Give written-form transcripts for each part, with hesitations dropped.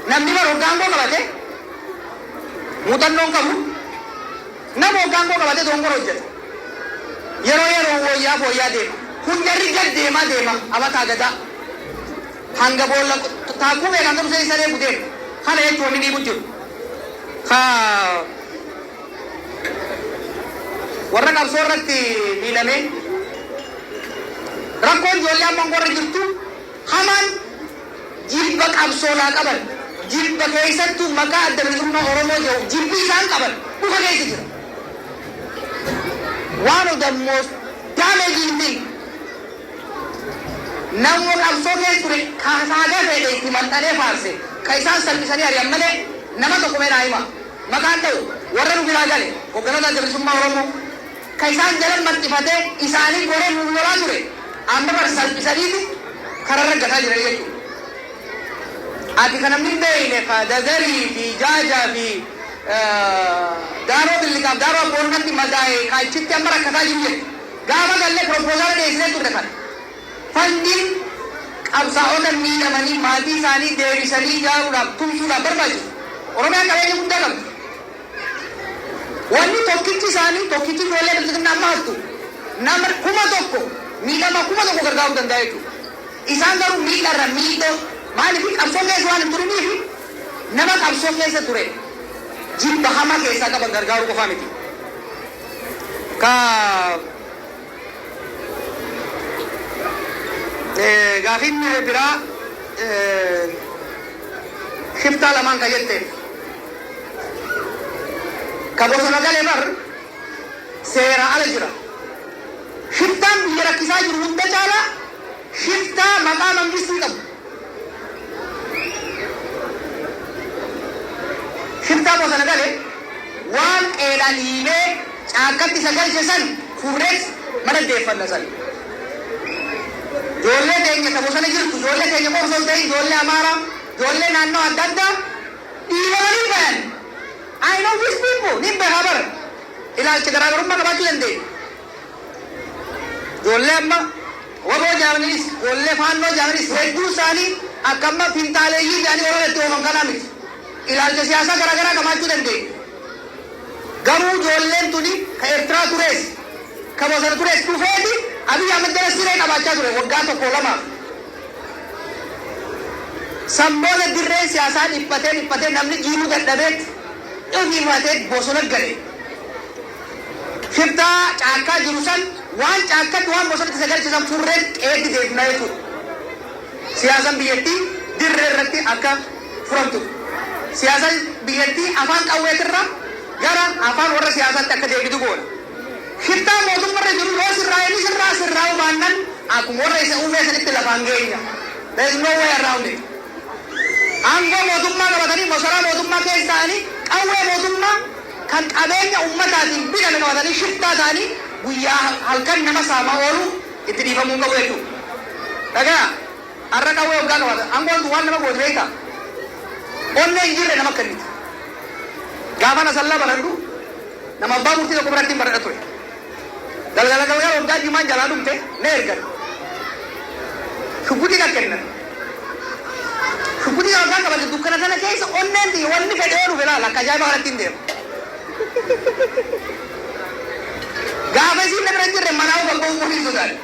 Namni bara hoggaa aangoo qabate muuxannoo hin qabu. Nama hoggaa aangoo qabate dogongora hojjeta. Yeroo yeroo wooyyaa fooyyaa deema. Kun jarri gad deemaa deema amataa gadaa. Hanga boolla taakkuu beekan garuu isa reefu deema. Kana jechuun wanni dhiibu jiru. Ka warra qabsoo irratti miidhamee rakkoon ijoollee amma warra jirtu hamaan jibba qabsoolaa qaban, jibba keessattuu maqaa Adda Bilisummaa Oromoo jedhu jibbi isaan qaban dhufa keessa jira. One of the most damaging thing, namuma qabsoo keessa ture kaasaa fedhe itti maxxanee faarse ka isaan salphisanii ari'an malee, nama tokko mee naa hima. Maqaan ta'u warra nu biraa gale, hogganoota Adda Bilisummaa Oromoo ka isaan jalan maxxifatee isaanii goree nu lolaa ture, amma bar salphisaniiti kararra gataa jiran jechuudha. Ati kan namni hin beekne ka Dadarii fi Jaajaa fi Daaroo Billiqaaf Daaroo Abboonnatti madaa'e ka achitti amma rakkataa jiru jedhe. Gaafa gallee proposal dhiyeessinee turre kana. Fundiin qabsaa'ota miidhamanii maatii isaanii deebisanii ijaaruudhaaf, tumsuudhaaf barbaachisu. Oromiyaan qabeenya guddaa qabdi. Wanni tokkichi isaanii, tokkichi ijoollee bilxiginnaa amma hattu nama 1000, miidhama 1000 gargaaruu danda'a jechuudha. Isaan garuu miidharra miidhoo, maaliif qabsoo keessa waan hin turiniif, nama qabsoo keessa ture jibba hamaa keessaa qaban gargaaruu qofaa miti. Ka gaafiin biraa shiftaa lamaan ka jette, ka bosona gale bar seera ala jira. Shiftaan biyya rakkisaa jiru hunda caalaa shiftaa maqaa mangistii qabu. Shiftaa bosona gale waan qeedhaan dhiibee caakkatti isa galche san furreet mana deeffanna san. Ijoollee teenya ta bosona jirtu, ijoollee teenya qofa osoo hin ta'in, ijoollee Amaaraa, ijoollee naannoo adda addaa dhiibamanii bayan. I know these people, nin beekaa bara. Ilaalcha garaagarummaa qabaachuu dandeenya. Ijoollee amma WABOO jaamanis, ijoollee Faannoo jaamanis hedduu isaanii akka amma finxaaleeyyii jedhanii olola itti oofan kanaa miti. Ilaalcha siyaasaa garaagaraa qabaachuu dandeenya. Garuu ijoolleen tuni ka Eertiraa turees, ka bosona turees dhufeeti Abiy Ahmed jala siree qabaachaa ture waggaa tokko lamaaf. San booda dirreen siyaasaa dhiphatee dhiphatee namni jiiruu dadhabeet ofiifatee bosona gale. Shiftaa caakkaa jiru san, waan caakkatti, waan bosonatti isa galche san furreen qe'eetti deebifna jechuudha. Siyaasaan biyyattii dirree irratti akka furamtu. Siyaasaan biyyattii afaan qawweetirra gara afaan warra siyaasaatti akka deebitu goona. Shiftaa mootummarra jiru yoo sirraa'e ni sirraa, sirraa'uu baannan akkuma warra isa uumee sanitti lafaan geenya. There is no way around it. Aangoo mootummaa qabatanii, masaraa mootummaa keessa ta'anii, qawwee mootummaa kan qabeenya ummataatiin bitame qabatanii, shiftaa ta'anii guyyaa halkan nama saamaa oolu itti dhiifamuu qabu jechuudha. Dhagaa har'a qawwee hoggaa qabatan aangoon tun waan nama goote beektaa? Onnee hin jirre nama kenniti. Gaafa Nasallaa baradhu nama abbaa murtii tokko biratti hin baradha ture. Galgala galgala hoggaa jimaan jalaa dhumte na ergan. Shugguxii kan kennan. Shugguxii hoggaa qabate dukkana sana keessa onneen tiyya wanni fedhe yoo dhufe laala akka ajaa'ibaa kanatti hin deema. Gaafa isiin na bira hin jirre manaa uffan ba'uu hin sodaadhe.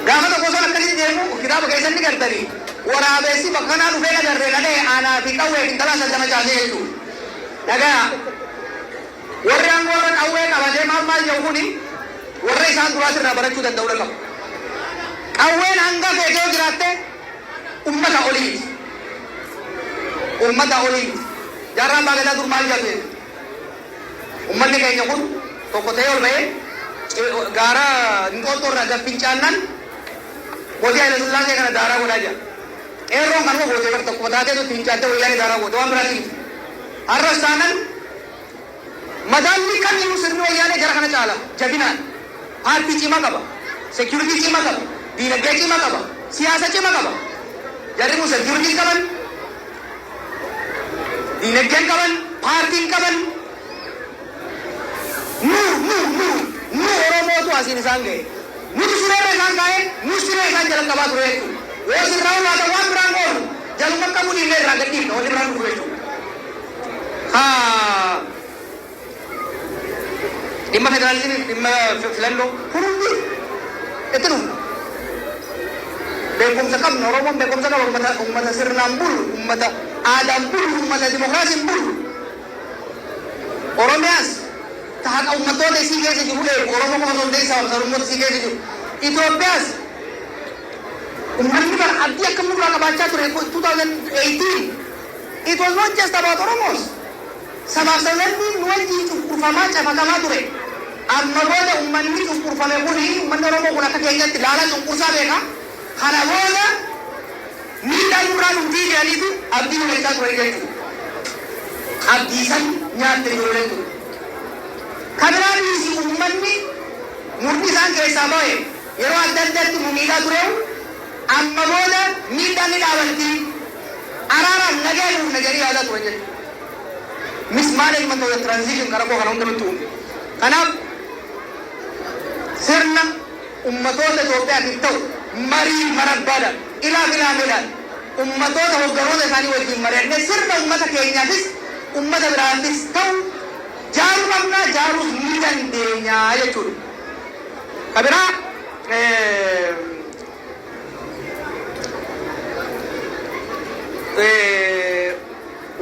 Gaafa tokko osoo akkasitti deemu kitaaba keessan ni gartanii waraabessi bakka kanaa dhufee na garree na dha'e, aanaa fi qawwee fi intalaa san nama caasee jechuudha. Dhagaa, warri aangoo irra qawwee qabatee maal maal jedhu kuni warra isaan duraas irraa barachuu danda'uu qabu. Qawween hanga feete yoo jiraatte ummata olii miti. Ummata olii miti. Jaarraa Abbaa Gadaa dur maal jedhu? Ummanni keenya kun tokko ta'ee ol ba'ee gaara Inxooxxoo irraa gad fincaannan mootii Haayila Sillaasee kana daaraa godhaa jira. Qeerroon kanuma gootee bar tokkuma taateetu itti fincaattee Wayyaanee daaraa goote, waan biraatii miti. Har'as taanan madaalli kamiyyuu sirni Wayyaanee jara kana caala jabinaan. Paartii cimaa qaba. Security cimaa qaba. Diinagdee cimaa qaba. Siyaasa cimaa qaba. Jarri kun security qaban, diinagdeen qaban, paartiin qaban. Nu Oromootu asiin isaan ga'e. Nuti sireerra isaan kaa'e, nu siree isaan jala qabaa ture jechuudha. Yoo sirraa baatan waan biraan goonu jaluma qabu dhiibnee irraa gadhiifna. Dhimma federaalizimii, dhimma filannoo kun hundi itti dhufna. Beekumsa qabna. Oromoon beekumsa qaba. Ummata sirnaan bulu, ummata aadaan bulu, ummata dimokiraasiin bulu. Oromiyaas ta haqa ummattoota isii keessa jiru eegu, Oromoo qofa osoo hin ta'in sabaaf sablammoota isii keessa jiru. Itoophiyaas ummanni bara abdii akka nurraa qabaachaa ture 2018, it was not just about Oromos. Sabaaf sablammiin nu wajjin cunqurfamaa, cafaqamaa ture. Amma booda ummanni cunqurfame kuni, ummanni Oromoo kun akka keenyatti laalaa cunqursaa beeka. Kana booda miidhaan nurraa dhuftii jedhaniitu abdii godhachaa ture jechuudha. Abdii san nyaatte ijoolleen tun. Kan biraanis ummanni murni isaan keessaa bahe yeroo adda addaatti nu miidhaa tureewu amma booda miidhaan ni dhaabanti, araaraan nagaa buufna jedhanii yaadaa turan jechuudha. Mismanagement of the transition kana koo kana hunda nutti uume. Kanaaf sirna ummatoota Itoophiyaatiif ta'u marii marabbaadhaan, ilaa filaameedhaan, ummatoota hogganoota isaanii wajjin mari'annee sirna ummata keenyaafis ummata biraafis ta'u jaaruu qabna, jaaruus ni dandeenya jechuudha. Ka biraa,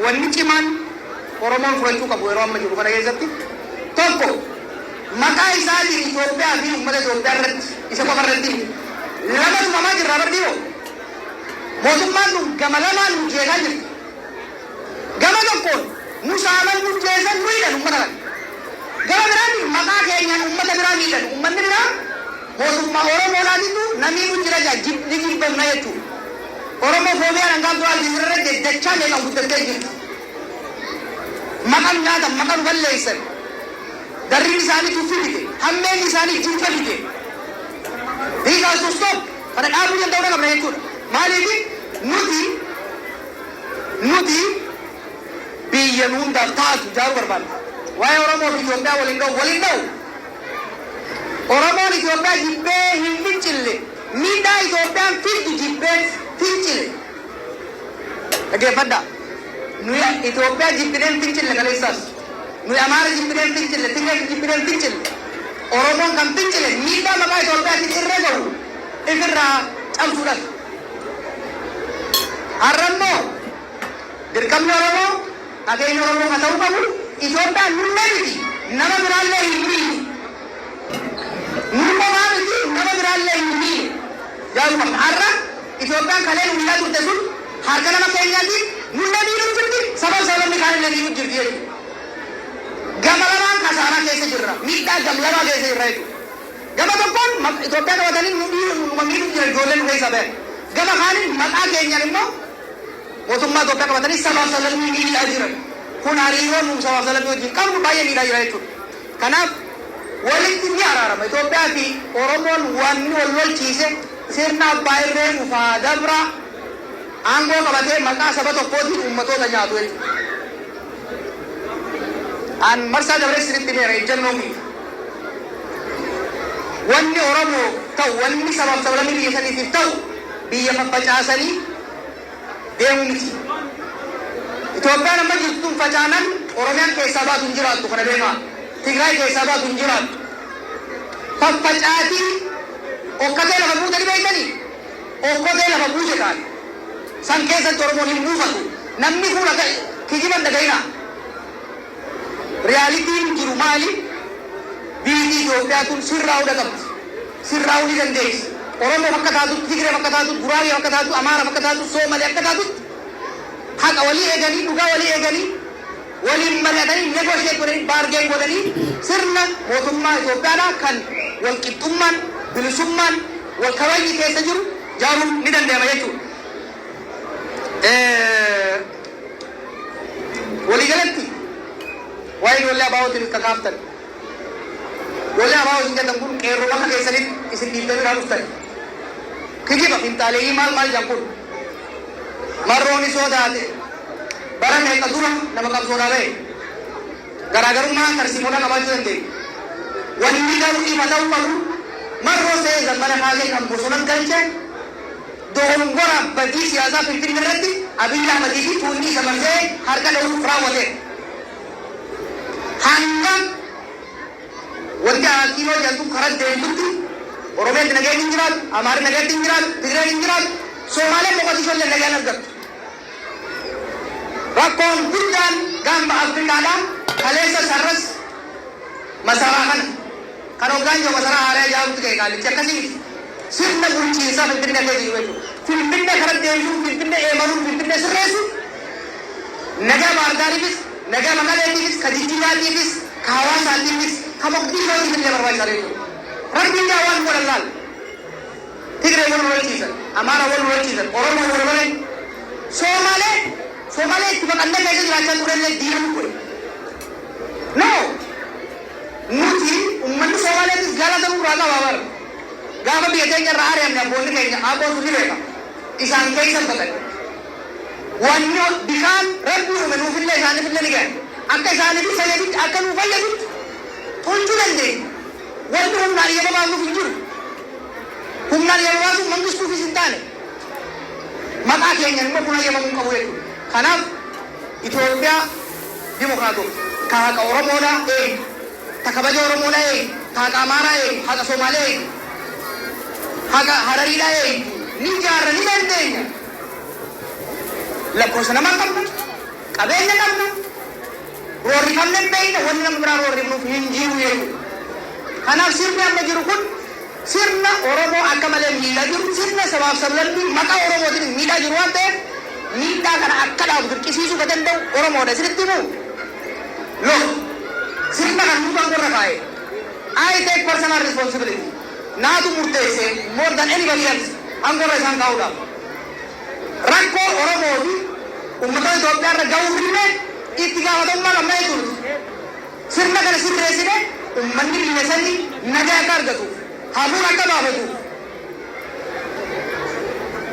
wanni cimaan Oromoon fudhachuu qabu yeroo amma jiru kana keessatti tokko, maqaa isaatiin Itoophiyaa fi uummata Itoophiyaa irratti, isa qofa irratti lama tumamaa jirra bar dhiyoo. Mootummaan kun gama lamaan nu jeeqaa jirti. Gama tokkoon nu saaman, nu jeesan, nu hidhan uummata kana. Gama biraatiin maqaa keenyaan uummata biraa miidhan. Uummanni biraa mootummaa Oromoodhaatitu namii nu jira jaa ni jibbamna jechuudha. Oromoo foobiyaan hangaan duraa irra dachaa meeqaan guddattee jirti. Maqaan nyaatan, maqaan balleessan. Darriin isaanii tuffii fide. Hammeen isaanii jibba fide. These are to stop. Kana dhaabuu danda'uu qabna jechuudha. Maaliif nuti biyya nu hundaaf taatu ijaaruu barbaadna. Waa'ee Oromoo fi Itoophiyaa waliin dha'u, waliin dha'u. Oromoon Itoophiyaa jibbee hin fincille. Miidhaa Itoophiyaan fiddu jibbee fincile. Dhaggeeffadhaa. Nuyi Itoophiyaa jibbinee hin fincille kaleessaas. Nuyi Amaara jibbinee hin fincille, Tigree jibbinee hin fincille. Oromoon kan fincile miidhaa maqaa Itoophiyaatiin irra gahu ifirraa cabsuudhaaf. Har'a immoo dirqamni Oromoo, akeekni Oromoo kan ta'uu qabu, Itoophiyaan nullee miti, nama biraallee hin miine. Nu qomaa miti, nama biraallee hin miine. Jaaluu qabna. Har'a Itoophiyaan kalee nu miidhaa turte sun harka nama keenyaatiin nullee miidhuu jirti, sabab sababni kaanillee miidhuu jirti jechuudha. Gama lamaan kasaaraa keessa jirra. Miidhaa gam lamaa keessa jirra jechuudha. Gama tokkoon Itoophiyaa qabatanii nu miidhuu jira, ijoolleen nu keessaa bayan. Gama kaaniin maqaa keenyaan immoo mootummaa Itoophiyaa qabatanii sabaaf sablammii miidhaa jiran. Kun hariiroo nu sabaaf sablammii wajjin qabnu baay'ee miidhaa jira jechuudha. Kanaaf walitti ni araarama. Itoophiyaa fi Oromoon wanni wal lolchiise sirna abbaa irree dhufaa dabra aangoo qabatee maqaa saba tokkootiin uummatoota nyaatu jechuudha. An marsaa dabree sinitti himeera ejjennoo kiyya. Wanni Oromoo ta'u, wanni sabaaf sablammii biyya saniitiif ta'u, biyya faffacaasanii deemuu miti. Itoophiyaan amma jirtu tun facaanan Oromiyaan keessaa baatu hin jiraattu, kana beekaa. Tigraay keessaa baatu hin jiraattu. Faffacaatii okkotee lafa buutanii beektanii? Okkotee lafa buuse kaan. San keessatti Oromoon hin buufatu. Namni fuula kijiban dhaga'inaa. Realityn jiru maali? Biyyi Itoophiyaa tun sirraa'uu qabdi. Sirraa'uu ni dandeessi. Oromoo akka taatutti, Tigree akka taatutti, Guraagee akka taatu, Amaara akka taatu, Soomalee akka taatutti, haqa walii eeganii, dhugaa walii eeganii, waliin mari'atanii, negotiate godhanii, bargain godhanii, sirna mootummaa Itoophiyaadhaa kan walqixxummaan, bilisummaan, wal kabajni keessa jiru jaaruun ni danda'ama jechuudha. Waliigalatti waa'ee ijoollee abaa'ootiin kakaaftan. Ijoollee abaa'oo isin jettan kun qeerroo bakka keessanitti isin dhiibdanii irraa dhuftan. Kijiba finxaaleeyyii maal maal jedhan kun. Marroon isoo taate bara meeqa dura nama qabsoodhaa ba'e. Garaagarummaa tarsiimoodhaa qabaachuu dandeenya. Wanni garuu ifa ta'uu qabu, marroo se'ee Zammana Kaasee kan bosona galche dogongora badii siyaasaa Finfinnee irratti Abiyyi Ahmadii fi tuunni isa marsee harka dha'uuf raawwateera. Hanga Wanti Kiiloo jedhamtu karaa deemtutti Oromiyaan nageenyi hin jiraatu, Amaarri nageenyi hin jiraatu, Tigreen hin jiraatu, Somaaleen Moqodishoo illee nagaan argattu. Rakkoon guddaan Gaanfa Afrikaadhaa kaleessa sarras masaraa kana. Kan hoggaan jiru masaraa haaraa ijaaruutti ka'e qaallichi akkasii miti. Sirna bulchiinsaa Finfinnee keessa jiru jechuudha. Finfinnee karaa deebisuun, Finfinnee eemaluun, Finfinnee sirreessuun nagaa Baardaariifis, nagaa Maqaleetiifis, ka Jijjigaatiifis, ka Hawaasaatiifis, ka Moqdishootiif illee barbaachisaa jechuudha. Rabbiin gaa waan godhan laal. Tigree wal lolachiisan, Amaara wal lolachiisan, Oromoo wal lolan, Somaalee itti baqannee keessa jiraachaa turellee diina nu godhe. No! Nuti uummanni Somaaleetis galata nurraa qaba bara. Gaafa biyya keenya irraa ari'amne abboonni keenya abbootu ni beeka. Isaan keessa baqanne. Wanni bishaan Rabbi uume nuufillee isaaniifillee ni gahe. Akka isaaniif fayyadutti, akka nuu fayyadutti tolchuu dandeenya. Wanni humnaan iyyama baasuuf hin jiru. Humnaan iyyama baasuuf mangistuufis hin taane. Maqaa keenyan immoo kun hayyamamuu hin qabu jechuudha. Kanaaf Itoophiyaa dimokiraatofte, ka haqa Oromoodhaa eegdu, ta kabaja Oromoodhaa eegdu, ta haqa Amaaraa eegdu, haqa Somaalee eegdu, haqa Harariidhaa eegdu ni ijaarra, ni dandeenya. Lakkoofsa namaa qabna, qabeenya qabna, roorrifamne hin beekna, wanni nama biraa roorrifnuuf hin jiru jechuudha. Kanaaf sirni amma jiru kun sirna Oromoo akka malee miidhaa jiru, sirna sabaaf sablammii maqaa Oromootiin miidhaa jiru waan ta'eef, miidhaa kana akka dhaabu dirqisiisuu ka danda'u Oromoodha. Isinitti himuu? Look, sirna kan nutu aangorra kaa'e. I take personal responsibility. Naatu murteesse more than anybody else aangorra isaan kaa'uudhaaf. Rakkoo Oromoo fi uummata Itoophiyaa irra ga'uuf illee itti gaafatamummaa qabna jechuudha. Sirna kana sirreessine uummanni biyya sanii nagaa akka argatuuf, hafuura akka baafatuuf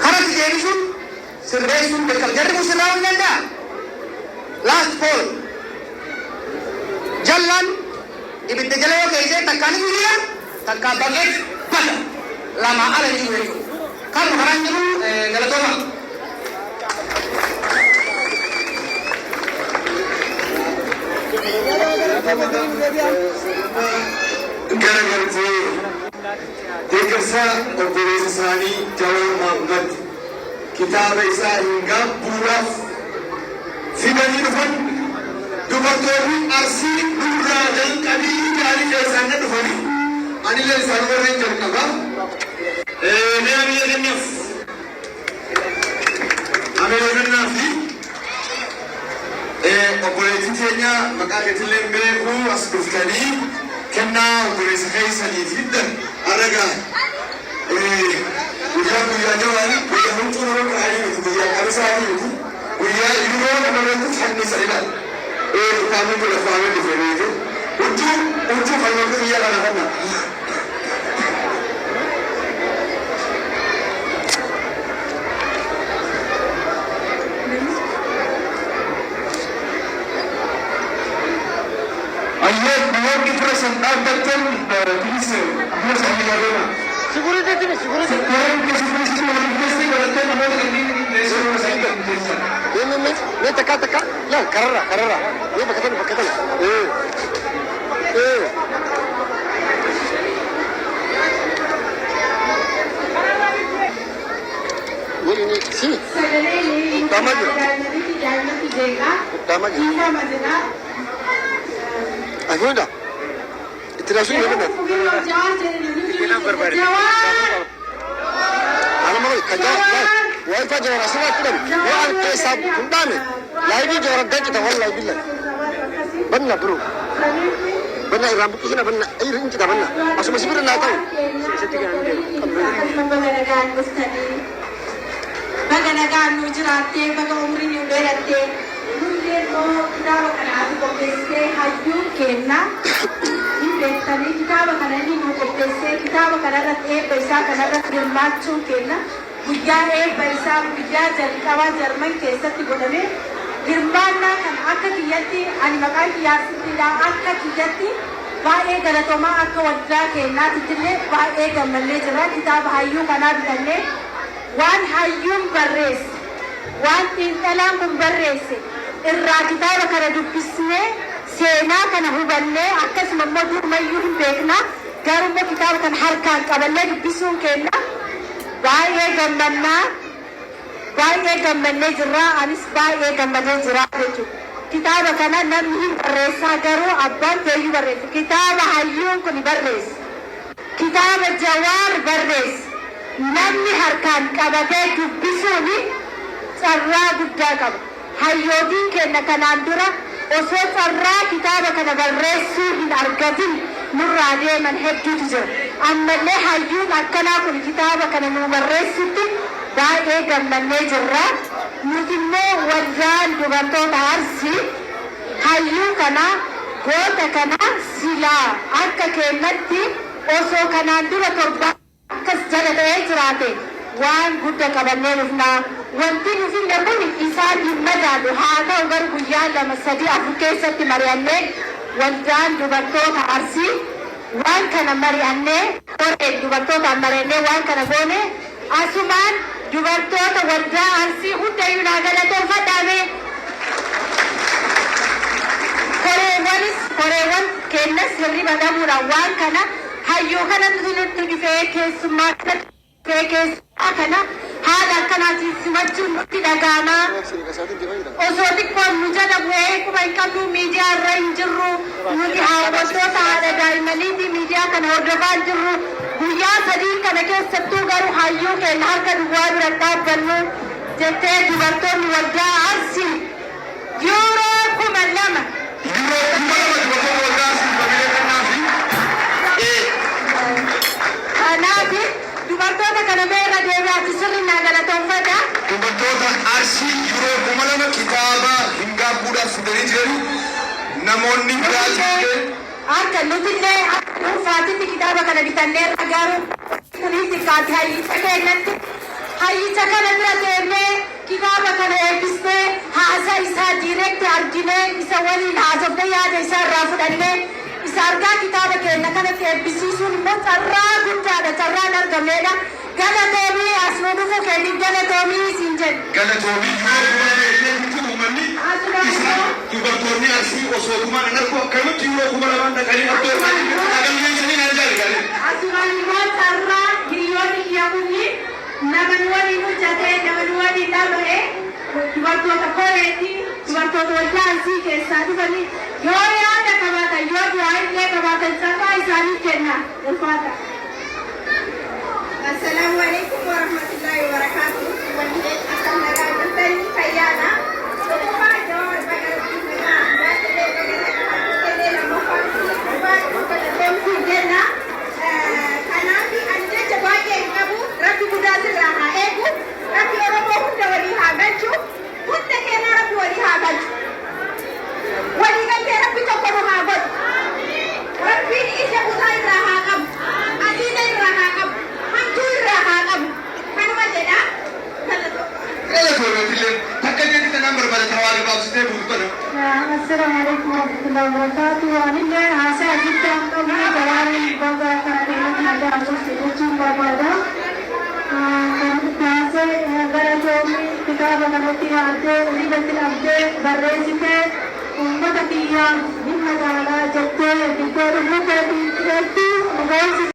karatti deebisuun, sirreessuun dirqama. Jarri kun sirraa'uu hin danda'a. Last call. Jallaan ibidda jala yoo keessee takkaan ni hiriira, takkaa baqeet bada. Lamaa ala hin jiru jechuudha. Kan karaan jiru, galatooma. Garagaltee deeggarsa obboleessa isaanii Jawaar Mohammad kitaaba isaa hin gaabbuudhaaf fidanii dhufan, dubartoonni Arsii nurraa jalqabii gaarii keessaan na dhufanii, anillee isaan warreen jalqaba. Mee biyya kennaaf. Amee kennaa fi obboleettii keenya maqaa keetillee beekuu as dhuftanii kennaa obboleessa keessanii fiddan har'a. Guyyaan guyyaa Jawaari, guyyaa huccuu nama qaanii miti, guyyaa qabisaatii miti, guyyaa yeroo namarratti fannisanidha. Kitaabni kun afaanii dhufe beeku. Huccuu huccuu fannoo biyya kana kana. Ayyee, namoonni dura san dhaabbattan, please dura san yaadama. Security, security. Security, security waliin keessi godhattee namoota kanneen teessoo isaanii keessan. Mee mee mee mee, takka takka laal, kararra kararra, mee bakka tana, bakka tana, ee ee. Ni ni si Sagalee Daamaa jira. Daa'immaniifi daa'immantu jeeqaa. Daamaa jira. Dhiifama jedhaa. Afuudha itti naasuu hin danda'u. Jawaar jedhanii Jawaar. Ana malee kan Jawar wifi Jawar asirraa fudhan yoo an keessaa kun dhaame, live Jawar addaan cita, wallahi billahi. Banna bro, banna, irraan buqqisina, banna, hin cita, banna, asuma sibira naa ta'u. Akkasuma baga nagaan dhuftanii, baga nagaan nu jiraattee, baga umrii nu dheerattee. Nullee immoo kitaaba kana ati qopheessitee, hayyuun kenna hin beektanii, kitaaba kana inni nu qopheessee, kitaaba kanarratti eebba isaa kanarratti hirmaachuun kenna, guyyaa eebba isaa guyyaa jalqabaa Jarman keessatti godhame hirmaannaa kana akka kiyyatti, ani maqaan kiyyaa Arsittiidha, akka kiyyatti baay'ee galatoomaa. Akka waldaa keenyaatittillee baay'ee gammannee jira. Kitaaba hayyuu kanaa bitannee, waan hayyuun barreesse, waan xiinxalaan kun barreesse irraa kitaaba kana dubbisnee Seenaa kana hubannee, akkasuma immoo durumayyuu hin beekna, garuu immoo kitaaba kana harkaan qabannee dubbisuun kenna baay'ee gammannaa, baay'ee gammannee jirra. Anis baay'ee gammadee jira jechuudha. Kitaaba kana namni hin barreessaa, garuu abbaan feeyyuu barreessa. Kitaaba hayyuun kun barreessa, kitaaba Jawaar barreessa, namni harkaan qabatee dubbisuun carraa guddaa qaba. Hayyootiin keenya kanaan dura osoo carraa kitaaba kana barreessuu hin argatin nurraa deeman hedduutu jira. Ammallee hayyuun akkanaa kun kitaaba kana nu barreessutti baay'ee gammannee jirra. Nuti immoo waldaan dubartoota Arsii hayyuu kana, goota kana, silaa akka keenyatti osoo kanaan dura torba akkas jala ta'ee jiraate waan guddaa qabannee dhufnaa. Wanti nu finne kun isaan hin madaalu. Haa ta'u garuu guyyaa 2, 3, 4 keessatti mari'annee, waldaan dubartoota Arsii waan kana mari'annee, koreen dubartootaan mari'annee waan kana goone. Asumaan dubartoota waldaa Arsii hundayyuu naa galatoonfadhaame. Koreewwanis, koreewwan kennas hirriba dhabuudhaan waan kana, hayyuu kanatti nutti dhufee, keessummaa kanatti dhufee, keessummaa kana haala akkanaatiin simachuun nutti dhaga'ama. Osoo xiqqoon nu jala bu'ee quba hin qabnu, miidiyaa irra hin jirru. Nuti hawwattoota haadha daa'immaniiti, miidiyaa kana hordofaa hin jirru. Guyyaa 3 kana keessattuu garuu hayyuu keenya harka duwwaa bira dhaabbannu jettee dubartoonni waldaa Arsii yuuroo 2000. Yuuroo 2000 dubartoota waldaa Arsii familia kennaa fi Kanaaf dubartoota kana mee irra deebi'aati sirri naa galatoonfadha. Dubartoota Arsii yuuroo 2000 kitaaba hin gaabbuudhaaf fidanii jiranii, namoonni biraatillee. Akka nutillee akka dhuunfaatitti kitaaba kana bitanneerra, garuu kun hin xiqqaate. Hayyicha keenyatti, hayyicha kana bira deemnee, kitaaba kana eebbisnee, haasa isaa direct arginee, isa waliin haasofnee, yaada isaa irraa fudhannee, isa argaa kitaaba keenya kanatti eebbisiisuun immoo carraa guddaadha, carraan argamneedha. Galatoomii, as nu dhufuu keetiif galatoomii siin jedhu. Galatoomii, yuuroo 2000 ishee bitu uummanni isaan dubartoonni Arsii osoo tumaan an argu akkamitti yuuroo 2000 dhaqanii oddoo isaanii dhagalmeessanii naan jaali. Asumaan immoo carraa hiriyoonni kiyya kunni nama nu waliin hojjate, nama nu waliin dhaba'e, dubartoota koreetti, dubartoota waldaa Arsii keessaa dhufanii, yoo yaada qabaatan, yoo du'aa illee qabaatan, carraa isaaniif kenna. Ulfaata. Assalamu alaikum warahmatullahi wabarakatuh. Wanneen akkam nagaa jirtanii, fayyaadha? Tokkoffaa, Jawaar, baga Rabbiin nagaa baatelee, baga nagaa dhuftellee. Lammaffaan, ulfaatu galatoomsii jenna. Kanaaf ani jecha baay'ee hin qabu. Rabbi guddaa sirraa haa eegu. Rabbi Oromoo hunda walii haa galchu. Hunda keenyaa Rabbi walii haa galchu. Walii galtee Rabbi tokko nu haa godhu. Rabbiin ija butaa irraa haa qabu. Asiisa irraa haa qabu. Hamtuu irraa haa qabu. Kanuma jedha. Galatoomeetillee takka jetti tanaan barbaada tawaa gabaabsitee buutu tana. Assalamu alaikum warahmatullahi wabarakatuh. Anillee haasaa guddaa hin qabne. Jawaariin baga kana keenyatti nagaa dhufte jechuun barbaada. Kan itti galatoomii, kitaaba kanatti yaaddee, ribatti dhabdee barreessitee, uummata kiyyaaf hin madaalaa jettee fiddee dhufuu keetiin hedduu nu boonsite.